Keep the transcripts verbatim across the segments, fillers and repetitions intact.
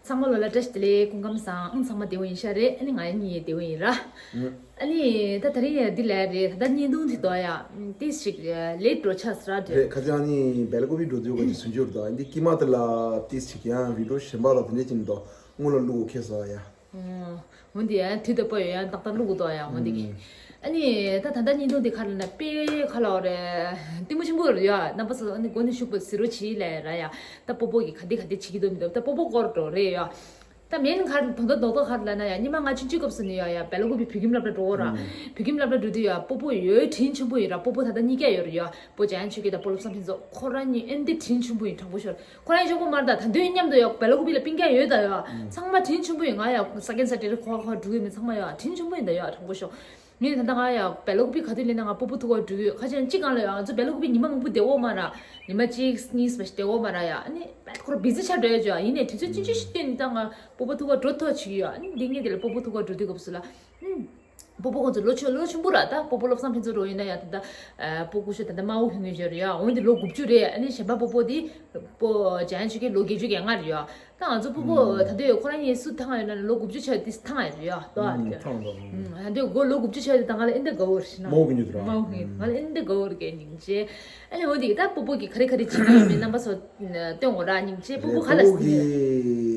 ཚང་མ་ལོ་ལ་བཀྲ་ཤིས་བདེ་ལེགས། སྐུ་ཁམས་བཟང་། ཨང་ཚང་མ་བདེ་པོ་ཡིན་ཤག་རེད། ཨ་ནི་ང་ཡང་གཉིད་བདེ་པོ་ཡིན་ར། ཨ་ནི་ད་དེ་རིང་ཡང་འདི་ལས་རེད། ད་ལྟ་བརྙན་ཐུང་དེ་དོ་ཡ་ཏིས་ཞིག་ལེ་ཊི་འགྲོ་ཆགས་སོང་ར་དེ། རེད། ཁ་ཅང་ནི་སྦེལ་ཀོབ་པི་འགྲོ་དུས་གོ་ཅི་སུན་ཅུར་དོ། འདི་ཀི་མ་དེ་ལ་ཏིས་ཞིག་ཡང་བི་ཌིའོ་གཞན་པ་ལ་དེ་འདྲས་ཅིག་འདུག་སྔོན་ལ་བླུག་ཁེ་སོ་ཡ། འོ་འདི་ཡང་དུས་དང་པོ་ཡང་ཏག་ཏག་བླུག་དོ་ཡ། འོ་འདི་གི། ཨ་ནི་ད་ད་ལྟ་བརྙན་ཐུང་འདི་ཁ་ལ་ན་དཔེ་ཁ་ལ་འོ་རེད། གཏི་མུག་ཆེན་པོ་རེད་ཡ། རྣམ་པ་ཚོ་ཨ་ནི་མགོ་ནས་ཤུགས་པོ་ཟེར་རོ་བྱིས་ལས་ར་ཡ། ད་སྤོ་བོ་གི་ག་འདི་ག་འདི་བྱེད་ཀྱི་འདུག་མི་འདུག་ད་སྤོ་བོ་སྐོར་འགྲོ་རེད་ཡ། ད་མེན་ཁར་དོན་དག་རྡོག་རྡོག་ཁར་ལ་ན་ཡ། ཉི་མ་ང་ཆུང་ཆུང་སྐབས་སུ་ནས་ཡ་ཡ་སྦེལ་ཀོབ་པི་བོད་ཁྱིམ་སློབ་གྲྭ་འགྲོ་གོ་ར། བོད་ཁྱིམ་སློབ་གྲྭ་འགྲོ་དུས་ཡ་སྤོ་བོ་ཡོད་དྲིན་ཆེན་པོ་ཡིན་ར། སྤོ་བོ་ད་ལྟ་གཉིས་ཀ་ཡོད་རེད་ཡ། སྤོ་ཇ་ཡན་ཆོས་སྐྱིད་དང་སྤོ་བློ་བཟང་ཕུན་ཚོགས་ཁོ་རང་གཉིས་ཨེ་འདི་དྲིན་ཆེན་པོ་ཡིན། དྲང་པོ་ཤོད། ཁོ་རང་གཞོགས་པོ་མར་ད་ད་དུང་མཉམ་དུ་ཡོད། སྦེལ་ཀོབ་པི་ལ་སྤུན་ཀྱག་ཡོད་ད་ཡོད། ཚང་མ་དྲིན་ཆེན་པོ་ཡིན། ང་ཡ་ས་ཀན་ས་ཏེ་རི་ཁོ་ཁོ་འགྲོ་གི་མི་ཚང་མ་ཡོད་དྲིན་ཆེན་པོ་ཡིན་ད་ཡོད། དྲང་པོ་ཤོད། ངས་ད་ལྟ་ང་ཡ་སྦེལ་ཀོབ་པི་ག་དུས་སླེབས་ན་ང་སྤོ་བོ་ཐུག་ག་འགྲོ་གི་ཡོད། ཁ་ཅན་གཅིག་གང་ལ་ཡོད། ང་ཚོ་སྦེལ་ཀོབ་པི་ཉི་མ་མང་པོ་བསྡད་འོག་མ་ར། ཉི་མ་གཅིག་གཉིས་པ་ཞིག་བསྡད་འོག་མ་ར་ཡ། ཨ་ནི་ཁོ་ར་བི་ཟི་ཆགས་འགྲོ་ཡ་ཅོ་ཡ། ཡིན་ནའི་དུས་ཚོད་ཅི་ཞིག་བཏོན་ནས་ད་ང་སྤོ་བོ་ཐུག་ག་འགྲོ་ཐུབ་ཀྱི་ཡོད། ཨ་ནི་འདི་ངས་དེ་ལ་སྤོ་བོ་ཐུག་ག་འགྲོ་དུས་སྐབས་སུ་ལ། སྤོ་བོ་ཁོང་ཚོ་ལོ་ཆུང་ལོ་ཆུང་པོ་ར། ད་སྤོ་བོ་བློ་བཟང་ཕུན་ཚོགས་རོ་ཡིན་ན་ཡང་ད་ལྟ་སྤོ་སྐུ་ཞབས་ད་ལྟ་དམར་པོ་ཕུན་ཚོགས་རེད་ཡ། འོན་ཏེ་ལོ་དགུ་བཅུ་རེད། ཨ་ནི་གཞན་པ་སྤོ་བོ་དེ་སྤོ་ཇ་ཡན་ཆོས་སྐྱིད་ལོ་བརྒྱད་ཅུ་གྱ་ལྔ་རེད་ཡ། ད་ང་ཚོ་སྤོ་བོ་ད་ལྟ་ཡོད་ཁོ་རང་གཉིས་སུ་ཐང་ཡོད་ན་ལོ་དགུ་བཅུ་ཆགས་དེ་ཐང་ཡོད་རེད་ཡ། ད་ཐང་ད། ད་ལྟ་གོ་ལོ་དགུ་བཅུ་ཆགས་དེ་ད་ང་ལ་ཨེ་འདི་དགའ་བོ་རེད་ཤི་ན། མོ་གི་ཉོ་དུ་ར། མོ་གི་ང་ལ་ཨེ་འདི་དགའ་བོ་རེད་གས་སྙིང་རྗེ། ཨ་ནི་འོ་དེ་ད་སྤོ་བོ་གི་ག་རེ་ག་རེ་བྱེད་ཀྱི་ཡོད་མེད་རྣམ་པ་ཚོ་སྟོན་དགོས་ར། སྙིང་རྗེ། སྤོ་བོ་ག་ལ་སྤོ་བོ་སི་གི་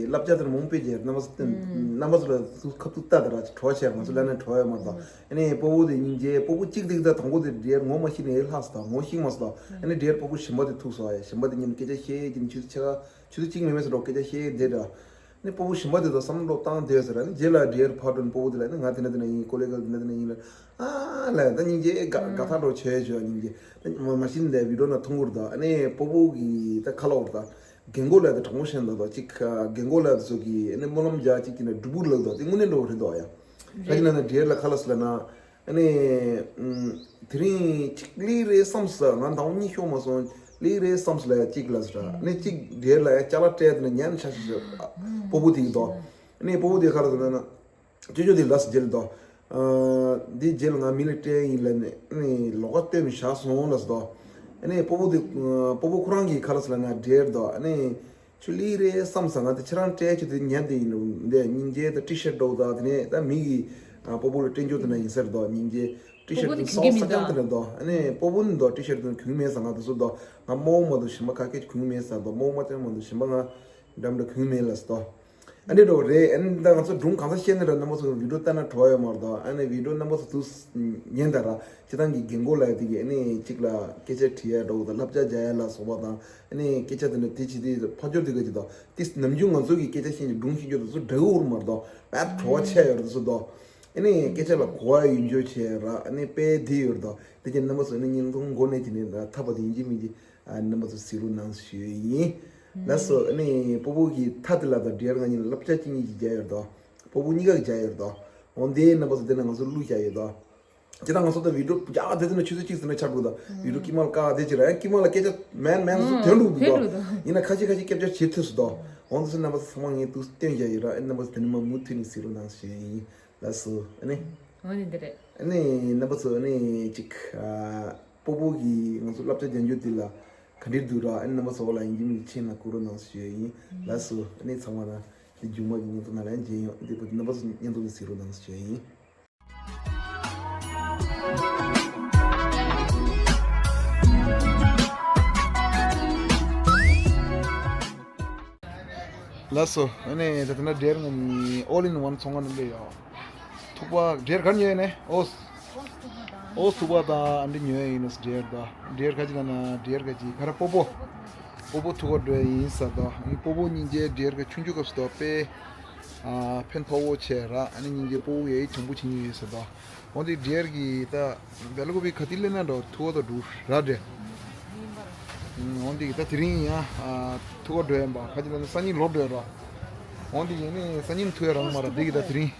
བསླབ་བྱ་དེར་མང་པོས་རྗེས་རྣམ་པ་ཚོ་སྟོན། རྣམ་པ་ཚོ་ལ་ཚུར་ཁ་ཐུག་ལྟ་དེ་ར་གྲོགས་བྱས་ང་ཚོ་ལ་ནས་གྲོགས་ཡོད་མ་གཏོགས། ཨ་ནི་སྤོ་བོ་དེ་སྙིང་རྗེ། སྤོ་བོ་གཅིག་དེ་ད་དང་པོ་དེ་རྗེས་ངོ་མ་ཤེས་ནས་ལྷག་སོང་། ངོ་ཤེས་མ་སོང་། ཨ་ནི་རྗེས་སྤོ་བོ་གཞན་པ་དེ་ཐུག་སོང་། ཨ་ཡ་གཞན་པ་དེ་གཉིས་སྐད་ཆ་བཤད་ཀྱིན་ཆུ་ཚོད་ཕྱེད་ཀ་ཆུ་ཚོད་གཅིག་མིན་མིན་སོང་འགྲོ་སྐད་ཆ་བཤད་བསྡད་འདྲ། ནི་སྤོ་བོ་གཞན་པ་དེ་དག་བསམ་བློ་བཏང་བསྡད་ཟེར་ར། ནི་རྗེས་ལ་འབྲེལ་ཕར་འགྲོ་ནི་སྤོ་བོ་དེ་ལ་ནི་ང་དེ་འདྲ་དེ་འདྲ་ཡིན། ཀོ་ལེ་གལ་དེ་འདྲ་དེ་འདྲ་ཡིན་ལ། ཨ་ལ་ད་སྙིང་རྗེ་དགའ་དགའ་ཐག་འགྲོ་བྱས་བྱས་སྙིང་རྗེ། ད་མ་མ་ཤི་ནི་དེ་བི་ཌིའོ་ན་མཐོང་གི་རེད་ད། ནི་སྤོ་བོ་གི་ད་ཁ་ལོ་རེད་ད། རྒན་གོག་ལ་དེ་དྲང་པོ་བཤད་ན་ད་ཅིག་རྒན་གོག་ལ་དེ་ཚོ་གི་ནི་སྨོན་ལམ་རྒྱག་ཅིག་གི་ནི་སྒྲུབ་པོ་ལ་ད་དེ་དངོས་གནས་འགྲོ་རེད་ད་ཡ། ད་ཅི་ན་ན་འབྲེལ་ལ་ཁ་ལ་སི་ལ་ན། ཨ་ནི། ཨུམ། དེ་རིང་གཅིག་ལི་རེ་བསམ་ས་ང་ཟླ་བ་གཉིས་ཤོག་མ་སོང་། ལི་རེ་བསམ་ས་ལ་ཡ་གཅིག་ལ་ཟེར། ཨ་ནི་གཅིག་འབྲེལ་ལ་ཡ་ཅ་ལག་སྤྲད་དེ་ན་ཉན་ཆ་ཞིག་ཟེར། སྤོ་བོ་དེ་གི་དོ། ཨ་ནི་སྤོ་བོ་དེ་ག་ལ་ཟེར་ན། ཅོ་ཅོ་དེ་ལ་སི་རྗེས་ལ་དོ། ཨ། འདི་རྗེས་ལ་ང་མི་ལ་སྤྲད་ཡིན་ལ་ནི། ཨ་ནི་ལོགས་ཀ་སྟོན་བཞག་སོང་ལ་ཟེར་དོ། ཨ་ནི་སྤོ་བོ་དེ། སྤོ་བོ་ཁོ་རང་གི་ག་ལ་སི་ལ་ན་འབྲེལ་དོ། ཨ་ནི། ཆུ་ལི་རེ་བསམ་ས་ང་དེ་ཁྱེད་རང་སྤྲད་ཆུ་དེ་ཉན་དེ་ཡིན་འདུག་འདི་སྙིང་རྗེ་དང་ཊི་ཤར་འདྲ་བོ་དང་དེ་ནས་ད་མི་གི་ཨ་སྤོ་བོ་ལ་སྤྲད་འཇོག་དེ་ན་ཡིན་ས་རེད་དོ། སྙིང་རྗེ། ཊི་ཤར་དེ་སོགས་ས་ཀྱང་དེ་ན་དོ། ཨ་ནི་སྤོ་བོ་ནི་དོ་ཊི་ཤར་དེ་གྱོན་མེད་ས་ང་དེ་ཚོ་དོ། ང་མོ་མ་དོ་ཞིམ་པ་ཁ་སྐད་གྱོན་མེད་ས་དོ། མོ་མ་ཅང་མ་དོ་ཞིམ་པ་ང་འགྲམ་འདྲ་གྱོན་མེད་ལ་ས་དོ། ཨ་ནི་འདྲ་བོ་རེད། ཨ་ནི་ད་ང་ཚོ་སྒྲུང་གང་ས་བཤད་ནི་ར་རྣམ་པ་ཚོ་བི་ཌིའོ་ལྟ་ན་བྲོ་བ་ཡོད་མ་རེད་དོ། ཨ་ནི་བི་ཌིའོ་རྣམ་པ་ཚོ་དུ་ཉན་ད་ར་སྤྱི་བཏང་གི་རྒན་གོག་ལ་ཡ་དེ་གི་ཨ་ནི་གཅིག་ལ་སྐད་ཆ་དྲི་ཡ་འདྲ་བོ་དང་བསླབ་བྱ་རྒྱག་ཡ་ལ་སོགས་པ་དང་། ཨ་ནི་སྐད་ཆ་དེ་འདྲ་དེ་བྱེད་དུས་ཕར་ཕྱོགས་དེ་ག་ཅིག་དང་དེ་ནམ་རྒྱུན་ང་ཚོ་གི་སྐད་ཆ་བཤད་ཀྱི་སྒྲུང་བཤད་རྒྱུ་དེ་ཚོ་འདྲ་གི་འོར་མ་རེད་དོ། དཔེ་བྲོ་བ་ཆེ་ཡོད་རེད་དེ་ཚོ་དོ། ཨ་ནི་སྐད་ཆ་ལ་གོ་བ་ཡོད་འཇོག་བྱས་ར་ཨ་ནི་དཔེ་བདེ་ཡོད་རེད་དོ། དེ་ཀྱང་རྣམ་པ་ཚོ་ནི་བརྙན་ཐུང་མགོ་ནས་དེ་ནས་ཐབས་པ་དེ་ཡིན་གཅིག་མིན་གཅིག་རྣམ་པ་ཚོ་གཟིགས་རོགས་གནང་ཞུ་ཡི་ཡིན། ལགས་སོ། ཨ་ནི་སྤོ་བོ་གི་ཐ་དེ་ལ་དང་འབྲེལ་ང་གཉིས་ལ་བསླབ་བྱ་གཅིག་གཉིས་ཀྱི་རྒྱ་ཡོད་རེད་དོ། སྤོ་བོ་གཉིས་ཀ་གི་རྒྱ་ཡོད་རེད་དོ། འོན་ཏེ་རྣམ་པ་ཚོ་དེ་ན་ང་ཚོ་བླུགས་བྱ་ཡོད་དོ། དེ་དང་ང་ཚོ་ད་བི་ཌིའོ་རྒྱག་དེ་དེ་ན་ཆུ་ཚོད་གཅིག་ཟིན་ན་ཆགས་འགྲོ་ད། བི་ཌིའོ་དཀྱིལ་མ་ལ་བཀག་དེ་ཅི་ར་ཡང་དཀྱིལ་མ་ལ་སྐད་ཆ་མེན་མེན་སུ་དོན་འགྲོ་འདུག་དོ། ཡིན་ན་ཁ་ཤས་ཁ་ཤས་སྐད་ཆ་བྱེད་ཐུབ་སུ་དོ། འོན་ཏེ་སུ་རྣམ་པ་ཚོ་ཚང་མ་ངས་ཏུ་སྟོན་བྱ་ཡོད་ར་ཨ་ནི་རྣམ་པ་ཚོ་དེ་ནི་མ་མུ་མཐུད་ནས་གཟིགས་རོགས་གནང་ཞུ་ཡིན། ལགས་སོ། ཨ་ནི། འོ་ནི་འདི་རེད། ཨ་ནི་རྣམ་པ་ཚོ་ཨ་ནི་ཅིག་ཨ། སྤོ་བོ་གིས་ང་ཚོ་བསླབ་བྱ་རྒྱག་རྒྱུ་དེ་ལ་ག་འདྲས་འདུག་ར་ཨ་ནི་རྣམ་པ་ཚོ་འོག་ལ་ཡིན་གྱི་མིན་གྱི་མཆན་ལ་བཀོད་རོགས་གནང་ཞུ་ཡ་ཡིན། ལགས་སོ། ཨ་ནི་ཚང་མ་ལ་དེ་མཇུག་མ་གི་བརྙན་ཐུང་ནང་ལ་ཡང་མཇལ་ཡོང་། འདི་བོ་དེ་རྣམ་པ་ཚོ་བརྙན་ཐུང་དེ་གཟིགས་རོགས་གནང་ཞུ་ཡ་ཡིན། ལགས་སོ། ཨ་ནི་ད་ལྟ་ན་འབྲས་ངོམ་ཨོལ་ཨིན་ཝན་ཚོང་ཁང་ནང་སླེབས་ཡོད། ཐུག་པ་འབྲས་ག་རེ་ཉོས་ཡིན་ནས། ཨོས། ཨོས་ཐུག་པ་དང་ཨ་འདི་ཉོས་ཡིན་ནས་འབྲས་ད། འབྲས་ག་ཅི་ལ་ན་འབྲས་ག་ཅི་ག་རེ་སྤོ་བོ། སྤོ་བོ་ཐུག་པ་འགྲོ་ཡིན་ས་ད། ཨ་ནི་སྤོ་བོ་སྙིང་རྗེ་འབྲས་ག་ཆུང་ཆུང་སྐབས་སུ་ད་དཔེ། ཨ་ཕན་ཐོགས་པོ་ཆེ་ར། ཨ་ནི་སྙིང་རྗེ་སྤོ་བོ་ཡའི་དྲང་པོ་བྱེད་ཉོས་ཡིན་ས་ད། འོན་ཏེ་འབྲས་ཀྱི་ད་སྦེལ་ཀོབ་པའི་ཁ་ཐིག་ལས་ན་འགྲོ་ཐུག་པ་ད་འགྲོ་ར་འབྲས། འོན་ཏེ་ད་དེ་རིང་ཡང་ཐུག་པ་འགྲོ་ཡིན་པ་ཁ་ཅིག་ལ་ནི་སང་ཉིན་ལོག་འགྲོ་ཡིན་ར། འོན་ཏེ་ཡིན་ནི་སང་ཉིན་ཐུག་ཡ་རང་མ་ར་འདི་གི་ད་དེ་རིང་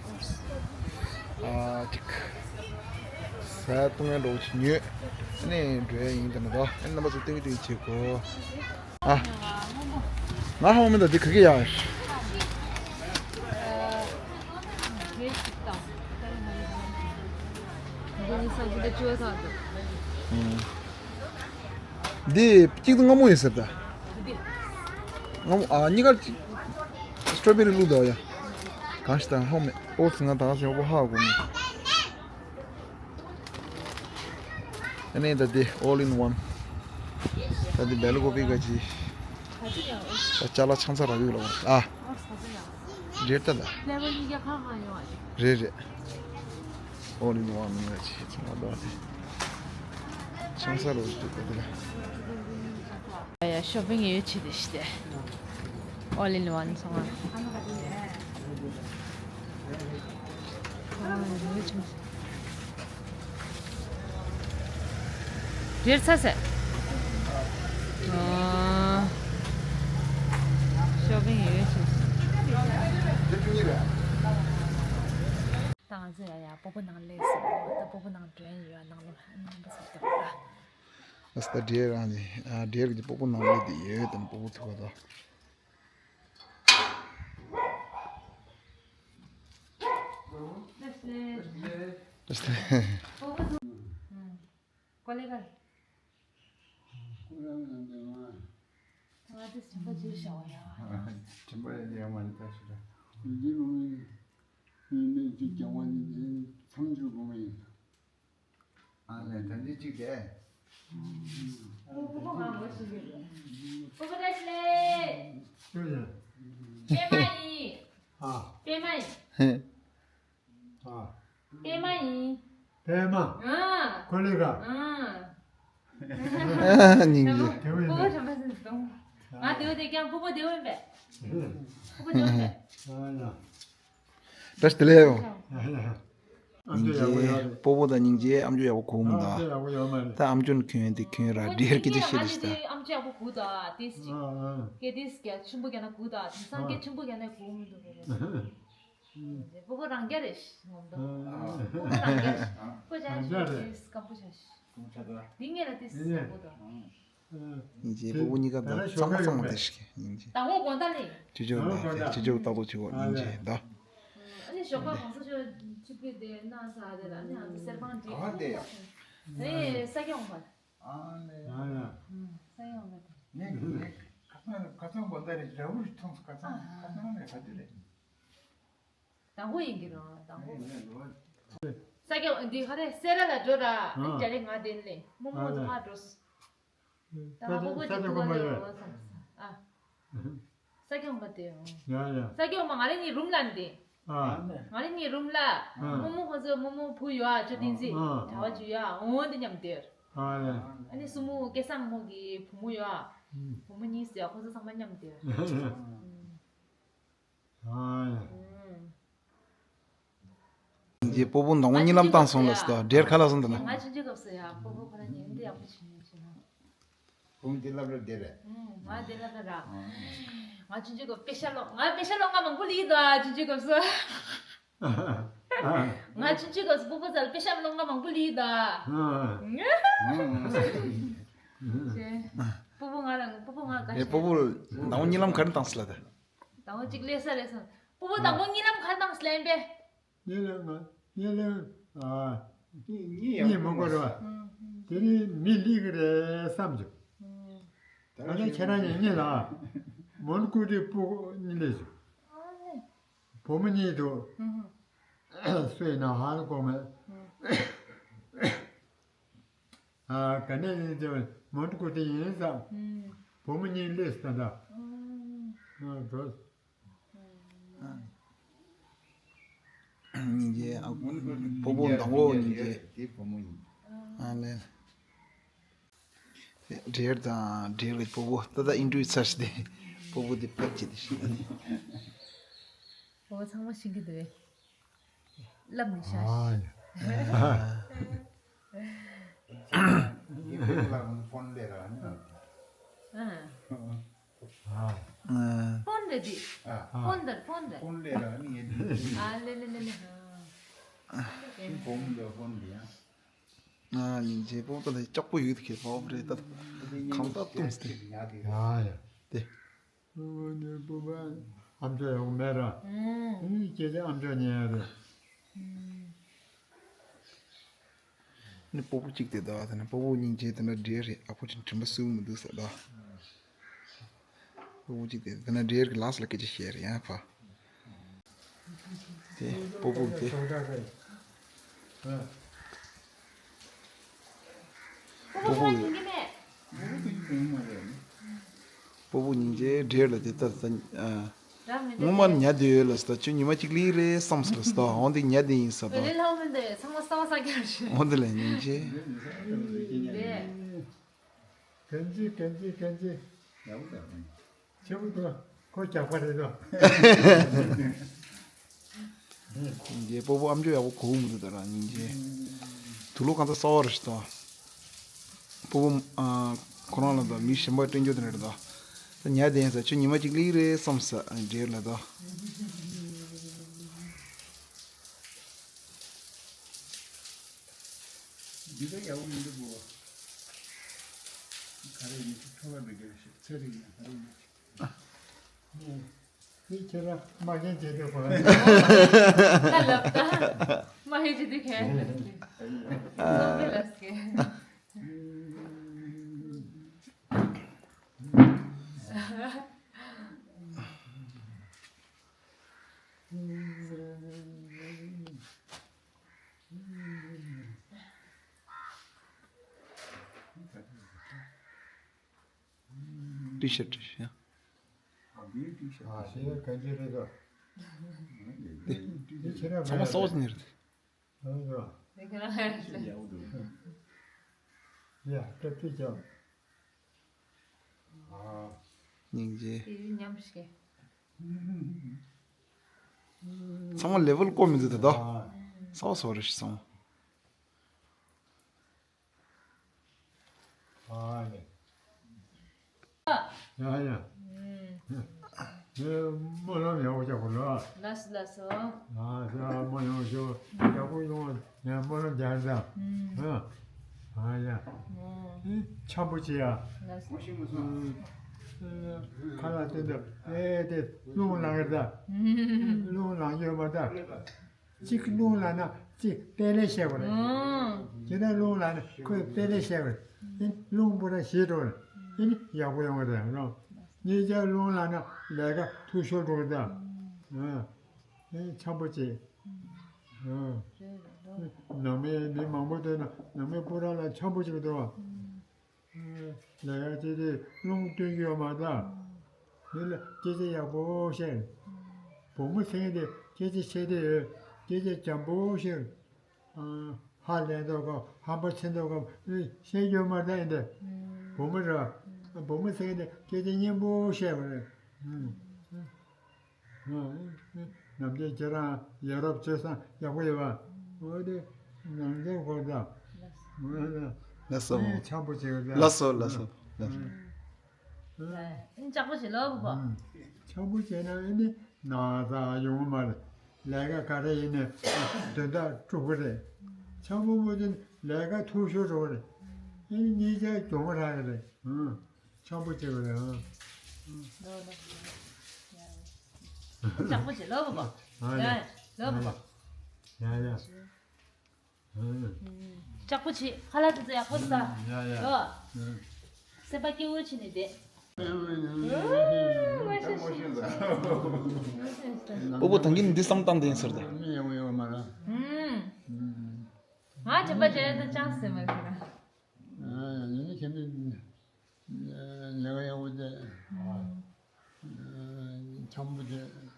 ཨ་ཅིག་ཟས་བཏུང་ཡ་འགྲོ་ཅིག་ཉོས་ནས་འགྲོ་ཡ་ཡིན་ད་ནི་ད་ཨ་ནི་རྣམ་པ་ཚོ་སྟོན་གི་སྟོན་གི་བྱེད་གོ། ཨ། ང་ཧ་མི་ད་འདི་ག་གི་ཡ། འདི་གཅིག་ཏུ་སྔ་མོ་ཡིན་ཟེར་ད། སྔ་མོ་ཨ་གཉིས་ཀ་གཅིག་སྤྲོ་པའི་རིགས་བླུགས་འདུག་ཡ། གང་ཞིག་དང་ཧོ་མེད། ཨོ་ཙི་ང་ད་ག་ཟེ་ཨོ་པོ་ཧ་གོ་མེད། ཨ་ནི་ད་དེ་all in one། ད་དེ་བེ་ལ་ཀོ་པི་ག་ཅི། ད་ཅ་ལག་ཆང་ས་རག་གི་ལ་ཨ། རེད་ད་ད། རེད་རེད། all in one ནི་ཅི་ཚང་མ་འདུག་སྟེ། ཆང་ས་རོ་འདུག་སྟེ་ལ། ཡ་ཤོ་པིང་ཡོད་ཆེ་དེ་ཤི་སྟེ། all in one ཚང་མ། རེད་ཚ་ཟེར། ཨ། ཤོ་པིང་ཡོད་ཆེ། ད་ང་ཚོ་ཡ་ཡ་སྤོ་བོ་ནང་སླེབས་སོང་། ད་སྤོ་བོ་ནང་འགྲོ་ཡ་ཡོད། ནང་ལོགས་རྣམ་པ་ཚོ་ལྟ་རོགས། ཨ་སི་ད་འདྲེ་རང་ནི་ཨ་འདྲེ་རིགས་ཀྱི་སྤོ་བོ་ནང་སླེབས་དེ་ཡོད་དམ། སྤོ་བོ་ཐུག་ག་ད། ཨ་ལས་ད་འདི་གཅིག་དེ། སྤོ་བོ་ང་ངོ་ཤེས་ཀྱི་རེད། སྤོ་བོ་བཀྲ་ཤིས་བདེ་ལེགས། པད་མ་ཡིན། ཨ། པད་མ་ཡིན། ཨ། པད་མ་ཡིན། པད་མ། ཨ། ཀོ་ལི་ག། ཨ། སྙིང་རྗེ། སྤོ་བོ་དྲན་པ་ཟིན་སོང་། ང་དེ་བོ་དེ་ཀྱང་སྤོ་བོ་དེ་བོ་ཡིན་པས། སྤོ་བོ་དེ་བོ་ཡིན་པས། ཨ་ཡ། བཀྲ་ཤིས་བདེ་ལེགས། ཨ་ཡ། ཨ་མཆོག་ཡག་པོ་ཡོད་རེད། སྤོ་བོ་དང་སྙིང་རྗེ་ཨ་མཆོག་ཡག་པོ་གོ་མི་འདུག་ཨ་མཆོག་ཡག་པོ་ཡོད་མ་རེད། ད་ཨ་མཆོག་ནི་གྱོན་དེ་གྱོན་ར་འདྲེར་སྐད་ཆ་བཤད་དེ་ཤི་ད། ཨ་མཆོག་ཡག་པོ་གོ་འདུག་ཨ་ཏིས། ཨ་ཨ། སྐད་དེ་སྐད་ཆེན་པོ་རྒྱག་ན་གོ་འདུག་ཨ། དེང་སང་སྐད་ཆེན་པོ་རྒྱག་ན་གོ་མི་འདུག་གོ། སྤོ་བོ་རང་རྒྱ་རེད་ཤི་ངོམ་དོ། སྤོ་བོ་རང་རྒྱ་ཤི་ཏིས་སྐམ་པོ་ཤ་ཤི། འདི་ངས་ལ་ཏིས་སྐམ་པོ་དོ། སྙིང་རྗེ། སྤོ་བོ་གཉིས་ཀ་ད་གཙང་མ་གཙང་མ་དེ་ཞིག་སྙིང་རྗེ། དང་པོ་དགོང་དག་ནས། ཅི་ཅོག་ལ་ཅི་ཅོག་ཏག་ཏག་ཅིག་འོ་སྙིང་རྗེ་ད། ཨ་ནི་ཞོགས་པ་གང་ས་ཅོག་ཅིག་གི་དེ་ན་ས་དེ་ལ་ནི་ང་ཚོ་གསེར་སྦང་འདི་ག་བ་དེ་ཡ། ཨ་ནི་ས་སྐྱ་འོང་བ། ཨ་ནི་ཡ་ཡ། ས་སྐྱ་འོང་བ་དེ། ནི་ནི་ཁ་སང་ཁ་སང་དགོང་དག་རེད། ར་བུ་རི་མཐོང་སོང་། ཁ་སང་ཁ་སང་ནས་ག་དུས་རེད། དང་པོ་ཡིན་གྱི་རེད། དང་པོ། ས་སྐྱ་འདི་ག་རེ་སེ་ར་ལ་འགྲོ་ར། ཨ། རྒྱ་རི་ང་དེ་ལས་རྨོ་མོ་ཚོ་ཕར་འགྲོ་སོང་། ད་ང་སྤོ་བོ་ཅིག་ཐུག་ག་ལས་ཡོང་བ་སོང་། ཨ། ས་སྐྱ་འོང་བ་དེ་ཡོང་། ཡ་ཡ། ས་སྐྱ་འོང་བ་ང་རང་གཉིས་རུམ་ལ་འདི། ཨ། ང་རང་གཉིས་རུམ་ལ། ཨ། རྨོ་མོ་ཁོ་ཚོ་རྨོ་མོ་བུ་ཡོད་ཨ། ཅོ་ཏིན་སི། ཨ། གྲྭ་བ་ཅིག་ཡོད་ཨ། འོང་དེ་མཉམ་དེར། ཨ་ཡ། ཨ་ནི་སྲུ་མོ་སྐལ་བཟང་མོ་གི་བུ་མོ་ཡོད་ཨ། བུ་མོ་གཉིས་སི་ཡ་ཁོ་ཚོ་ཚང་མ་མཉམ་དེར། ཨ་ཡ། ཨུམ། ངའི་སྤོ་བོ་མདང་དགོང་གཉིད་ལམ་བཏང་སོང་ལ་སོ། འདྲེར་ཁ་ལག་སོང་དུ་ན། ང་ཆུང་ཆུང་སྐབས་སུ་ཡ་སྤོ་བོ་ཁོ་རང་གཉིས་འདི་ཡག་པོ་བྱེད་ནས་བྱེད་ན། བུ་མོ་འདི་སློབ་གྲྭར་བསྡད་རེད། ཨུམ། ང་འདི་སློབ་གྲྭར། ང་ཆུང་ཆུང་སྐབས་པེ་ཤ་སློབ། ང་པེ་ཤ་སློབ་ང་མང་པོ་ལི་དོ་ཨ། ཆུང་ཆུང་སྐབས་སུ། ང་ཆུང་ཆུང་སྐབས་སུ་སྤོ་བོ་ཚ་ལ་པེ་ཤ་སློབ་ང་མང་པོ་ལི་དོ་ཨ། སྤོ་བོ་ང་རང་སྤོ་བོ་ང་དགའ་ཤེས། སྤོ་བོ་མདང་དགོང་གཉིད་ལམ་ག་རེ་བཏང་སོང་ལ་ད། དང་པོ་གཅིག་ལས་ས་རེད་སོང་། སྤོ་བོ་དང་པོ་གཉིད་ལམ་ག་རེ་བཏང་སོང་ལན་པས། གཉིད་ལམ་ང་གཉིད་ལམ་ཨ་གཉིད་མ་ཁོ་ར། དེ་ནི་མི་ལི་གི་རེད་བསམ་བྱུང་། ད་ནི་ཁྱེད་རང་གཉིས་གཉིད་ལ་མོན་གུ་དེ་སྤུ་གཉིད་ལས་བྱུང་། བུ་མོ་གཉིད་དུ་སོས་ན་ཧ་ལ་གོ་མེད། ཨ་ག་ནས་ཡིན་ཟེར་བ་མོན་གུ་དེ་ཡིན་བསམ། བུ་མོ་གཉིད་ལས་ས་ད་འགྲོ། སྙིང་རྗེ། ཨ་སྤོ་བོ་མདང་དགོང་སྙིང་རྗེ། དེ་བུ་མོ་ཡིན། ཨ་ལས། འདྲེར་དང་འདྲེར་གྱི་སྤོ་བོ་ད་ལྟ་ཨིན་ཊར་བིའུ་ཚར་ཤི་དེ། སྤོ་བོ་དེ་ཕེབས་ཀྱི་དེ་ཤི་ད་ནི། སྤོ་བོ་ཚང་མ་ཤི་གི་འདུག་བས། ལབ་ནི་ཤ་ཤི། ཨ་ཡ། ཡི་ཕུག་ལ་ཕོན་ལས་ར་ནི། ཨ། ཕོན་རེད་དེ། ཕོན་དར་ཕོན་དར། ཕོན་ལས་ར་ནི་ཡེ་དེ། ཨ་ལེ་ལེ་ལེ་ལེ། ཕོན་དར་ཕོན་དར་ཡ། ཨ་ནི་རྗེ་པོ་ད་ལས་ལྕགས་པོ་ཡོད་ཁེ་པོ་རེད་ད། གང་ལྟར་བཏུམས་ཏེ། ཡ་ཡ། དེ། ཨ་ནི་སྤོ་བོ་ཨ་མཆོག་ཡོང་མེད་ར། ཨུམ། ཨ་ནི་ཁྱེད་ཚོ་ཨ་མཆོག་ཉན་ཡ་རེད། ཨུམ། ནི་སྤོ་བོ་གཅིག་དེ་ད་དེ་ན་སྤོ་བོ་སྙིང་རྗེ་དེ་ན་འདྲེ་རེད། ཨ་ཕོ་ཅིག་དྲན་པ་སུ་མི་འདུག་ས་ད། སྤོ་བོ་གཅིག་དེ་དེ་ན་འདྲེ་རེད་ལགས་ལ་སྐད་ཆ་བཤད་རེད་ཡ་ཕ། དེ་སྤོ་བོ་དེ། སྤོ་བོ་སྤོ་བོ་ཡིན་གྱི་མེད། སྤོ་བོ་སྙིང་རྗེ་འདྲེ་ལ་དེ་ལྟར་ད། རང་མི་འདོད་སྔོན་མ་ཉལ་བསྡད་ཡོད་ལ་ཟེར། ད་ཁྱོད་ཉི་མ་གཅིག་སླེབས་རེད་བསམ་ཟེར་ལ་ཟེར། འོ་འདི་ཉལ་བསྡད་ཡིན་ཟེར་ད། ལས་སླ་པོ་མི་འདུག་ཚང་མ་གསང་བ་གསང་རྒྱུ་རེད། འོ་འདི་ལ་སྙིང་རྗེ། རེད། གན་ཅི་གན་ཅི་གན་ཅི། ཆེ་བོ་དང་ཁོ་རྒྱག་པ་རེད་དོ། སྙིང་རྗེ། སྤོ་བོ་ཨམ་ཅོག་ཡག་པོ་གོ་གི་མི་འདུག་ད་རང་སྙིང་རྗེ། དུག་ལོག་གང་ཚ་གསར་པ་རེད་ཤག་ད། སྤོ་བོ་ཨ། ཁོ་རང་ལ་ད་མི་གཞན་པ་སྟོན་རྒྱུ་དེ་རེད་ད། ད་ཉལ་བསྡད་ཡིན་ཟེར། ཁྱོད་ཉི་མ་གཅིག་སླེབས་རེད་བསམ་ཟེར་འདྲེ་ལ་ད། འདི་ད་ཡག་པོ་མི་འདུག་གོ། ག་རེ་ཡིན་ཚེ་ཁྲོ་བ་འདྲ་རྒྱག་ཤག་ཚེ་རིང་ཡང་ག་རེ་ཡིན། འདི་ཁྱེད་རང་མ་རྒན་བྱེད་འདོད་པ། ད་ལབ་ད། མ་ཧེ་ཅི་དེ་ཁེ། སོང་གི་ལབ་སྐད། ཏི་ཤར་ཏི་ཤར། ཨ་དེ་ག་འདྲ་རེད་དོ། དེ་ཚང་མ་སོགས་ནི་རེད། ཡ་ད་ཏི་ཅང་། སྙིང་རྗེ། དེ་ཉམས་ཤིག་ཚང་མ་ལེ་ཝལ་བཀོད་མི་འདུག་ད་དོ། སོགས་སོགས་རེད་ཤག་ཚང་མ། ཨ་ནི། ཡ་ཡ། ཨུམ། ངས་སྨོན་ལམ་ཡག་པོ་རྒྱག་དགོས་ལ། ལགས་སོ་ལགས་སོ། ཨ་ཟེར་སྨོན་ལམ་ཞུ། ཡག་པོ་ཡོང་བ་ངས་སྨོན་ལམ་རྒྱག་ད། ཨུམ། ཨ་ཡ། ཨུམ། འཆམ་པོ་བྱེད་ཡ། ལགས་སོ། ཁ་ལག་སྟོན་ད་ཨེ་དེ་རླུང་ལངས་ཡོད་ད། ཨུམ། རླུང་ལངས་ཡོད་མ་ད། གཅིག་རླུང་ལངས་ན་གཅིག་དཔེ་ལེགས་བཤད་པ་རེད། ཨང་། དེ་ནས་རླུང་ལངས་ན་ཁོས་དཔེ་ལེགས་བཤད་པ་རེད། དེ་རླུང་པོ་ར་ཞི་འགྲོ་རེད། དེ་ནི་ཡག་པོ་ཡོང་བ་རེད་རོ། གཉིས་ཆར་རླུང་ལངས་ན་ལས་ཀ་འཐུས་ཤོར་འགྲོ་གི་ད། ཨང་། དེ་འཆམ་པོ་བྱེད། ཨང་། ནང་མི་མི་མང་པོ་བསྡད་ན་ནང་མི་སྤུ་ར་ལ་འཆམ་པོ་བྱེད་དགོས་འདུག་བ། ལས་ཀ་བྱེད་དུས་རླུང་སྟོན་གྱི་ཡོད་མ་རེད། མི་ལ་སྐད་ཆ་ཡག་པོ་བཤད། བུ་མོ་ཚན་དེ་སྐད་ཆ་བཤད་དུས་སྐད་ཆ་འཇམ་པོ་བཤད། ཧ་ལས་མདོག་གོ་ཧམ་པ་ཆེ་མདོག་གོ་བཤད་ཡོད་མ་རེད་འདི། བུ་མོ་རེད། བུ་མོ་ཚན་དེ་སྐད་ཆ་སྙན་པོ་བཤད་པ་རེད། ནམ་རྒྱུན་ཁྱེད་རང་ཡ་རབས་སྤྱོད་བཟང་ཡག་པོ་ཡོད་པ། འོ་དེ་ནང་ཆེན་ཁོ་ད། ལགས་སོ། ཨེ་འཆམ་པོ་བྱེད་ཀྱི་ད། ལགས་སོ་ལགས་སོ་ལགས་སོ། ཨེ་ལྕགས་པོ་བྱེད་ལོ་བུ་པ། འཆམ་པོ་བྱས་ན་ཨེ་ནི་ན་ཚ་ཡོང་མ་རེད། ལས་ཀ་ག་རེ་ཡིན་ནའི་དོན་དག་འགྲུབ་ཀྱི་རེད། འཆམ་པོ་མ་བྱས་ན་ལས་ཀ་འཐུས་ཤོར་འགྲོ་གི་རེད། ཨེ་ནི་གཉིས་ཆ་གྱོང་རག་གི་རེད། འཆམ་པོ་བྱེད་དགོས་རེད། ཨ། ལོ་ལོ། ལྕགས་པོ་བྱེད་ལོ་བུ་པ། ཡ་ཡ། ལོ་བུ་པ། ཡ་ཡ། ལྕགས་པོ་བྱེད། ཁ་ལག་དེ་ཚོ་ཡག་པོ་ཟ། ཡ་ཡ། ལོ། སེམས་པ་སྐྱིད་པོ་བྱས་ནས་བསྡད། སྤོ་བོ་ད་གིན་འདི་བསམ་བཏང་དེ་ཡིན་ཟེར་ད། ཨུམ། ང་དྲན་པ་བྱས་ན་ད་ཅང་ཟེར་མ་ཟེར། ལས་ཀ་ཡག་པོ་བྱས། འཆམ་པོ་བྱས།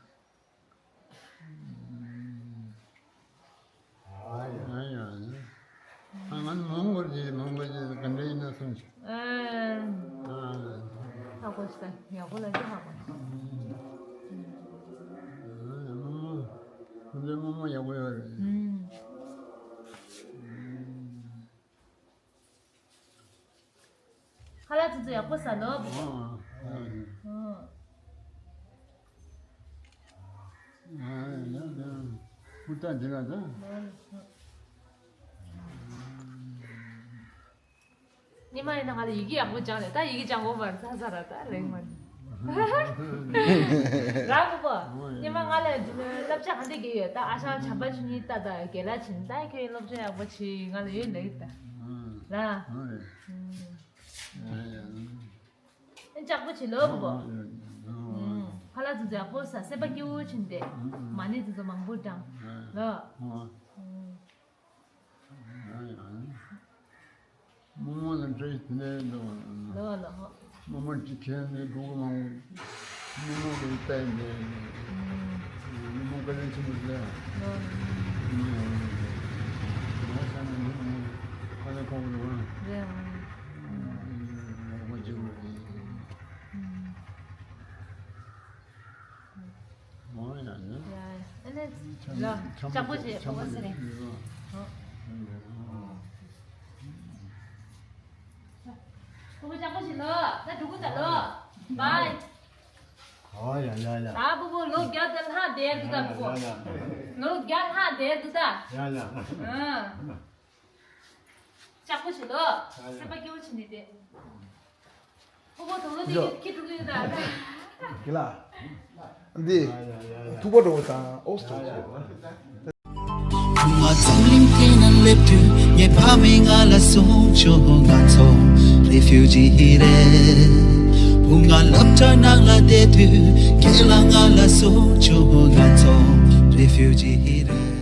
ང་ནི་མོང་གོ་རྗེས་མོང་གོ་རྗེས་ག་འདྲ་ཡིན་ན་སོང་། ཧ་གོ་ཤག་ཡག་པོ་ལ་ཅི་ཧ་གོ། ཁོ་ཚོའི་རྨོ་མོ་ཡག་པོ་ཡོད་རེད། ཁ་ལག་ཚོ་ཚོ་ཡག་པོ་ཟ་ལོ། ཨ། ཨ། ཨ། ཧུར་ཐག་བྱེད་ལ་ད། ཉི་མ་ཡིན་ན་ང་ལ་ཡི་གེ་ཡག་པོ་སྦྱང་རེད་ད། ཡི་གེ་སྦྱང་དགོས་པར་ཚ་ཚ་ར་ད་ལེགས་མ་རེད། རང་གོ་གོ། ཉི་མ་ང་ལ་བསླབ་བྱ་ག་འདྲ་གི་ཡོད་ད། ཨ་ཞང་བྱམས་པ་ཆོས་ཉིད་ལྟ་ད་རྒན་ལགས་བྱིན་ད་ཁྱོད་སློབ་སྦྱོང་ཡག་པོ་བྱེད་ང་ལ་ཡོད་ལེགས་ད། ར། ཨེ་ལྕགས་པོ་བྱེད་ལོ་བུ་པ། ཨུམ། ཕ་ལ་ཚོ་ཡག་པོ་ཟ། སེམས་པ་སྐྱིད་པོ་བྱིན་ཏེ། མ་ཎི་དེ་ཚོ་མང་པོ་བགྲང་། ལོ། རྨོ་མོ་ལ་འདྲ་ཞིག་དེ་ནས་འདུག་ལོ་ལོ། རྨོ་མོ་གཅིག་ཁྱེད་ནས་འགྲོ་གི་མང་པོ། རྨོ་མོ་གི་བལྟས་ནས། རྨོ་མོ་བཀའ་དྲིན་ཆེན་པོ་ཟེར། ལོ་ལོ། ང་ས་ནས་རྨོ་མོ་ཁ་ལས་ཁོག་རེ་བ། རེད། ཡག་པོ་བྱེད་དགོས་རེད། ཨ་ནི་ལ་ལྕགས་པོ་ཞིག་འོ་ཟེར་ནས། ཕུ་བོ་ལྕགས་པོ་ཞིག་ལོ། ད་འགྲོ་གི་ད་ལོ། བཱའི། ཨ་ཡ་ཡ་ཡ། ད་ཕུ་བོ་ལོ་བརྒྱ་དང་ལྷག་བསྡད་འདུག་ད་ཕུ་བོ། ཡ་ཡ། ལོ་བརྒྱ་ལྷག་བསྡད་འདུག་ད། ཡ་ཡ། ཨ། ལྕགས་པོ་ཞིག་ལོ། ཡ་ཡ། སེམས་པ་སྐྱིད་པོ་བྱས་ནས་བསྡད། ཁོ་བོ་དུག་ལོག་དེ་ཡོ། ཁྱི་དུག་ཡོད་ད། གི་ལ། འདི། ཐུག་པ་འགྲོ་བ་དང་ཨོ་སི་ཏྲེ་ལི་ཡ། བུ་ང་འཛམ་གླིང་སྟེང་ན་སླེབས་དུས་ངའི་ཕ་མས་ང་ལ་གསུངས་བྱུང་། ང་ཚོ་རེ་ཕིའུ་ཇི་རེད། བུ་ང་སློབ་གྲྭ་ནང་ལ་བསྡད་དུས་ཁྱེད་ལ་ང་ལ་གསུངས་བྱུང་། ང་ཚོ་རེ་ཕིའུ་ཇི་རེད།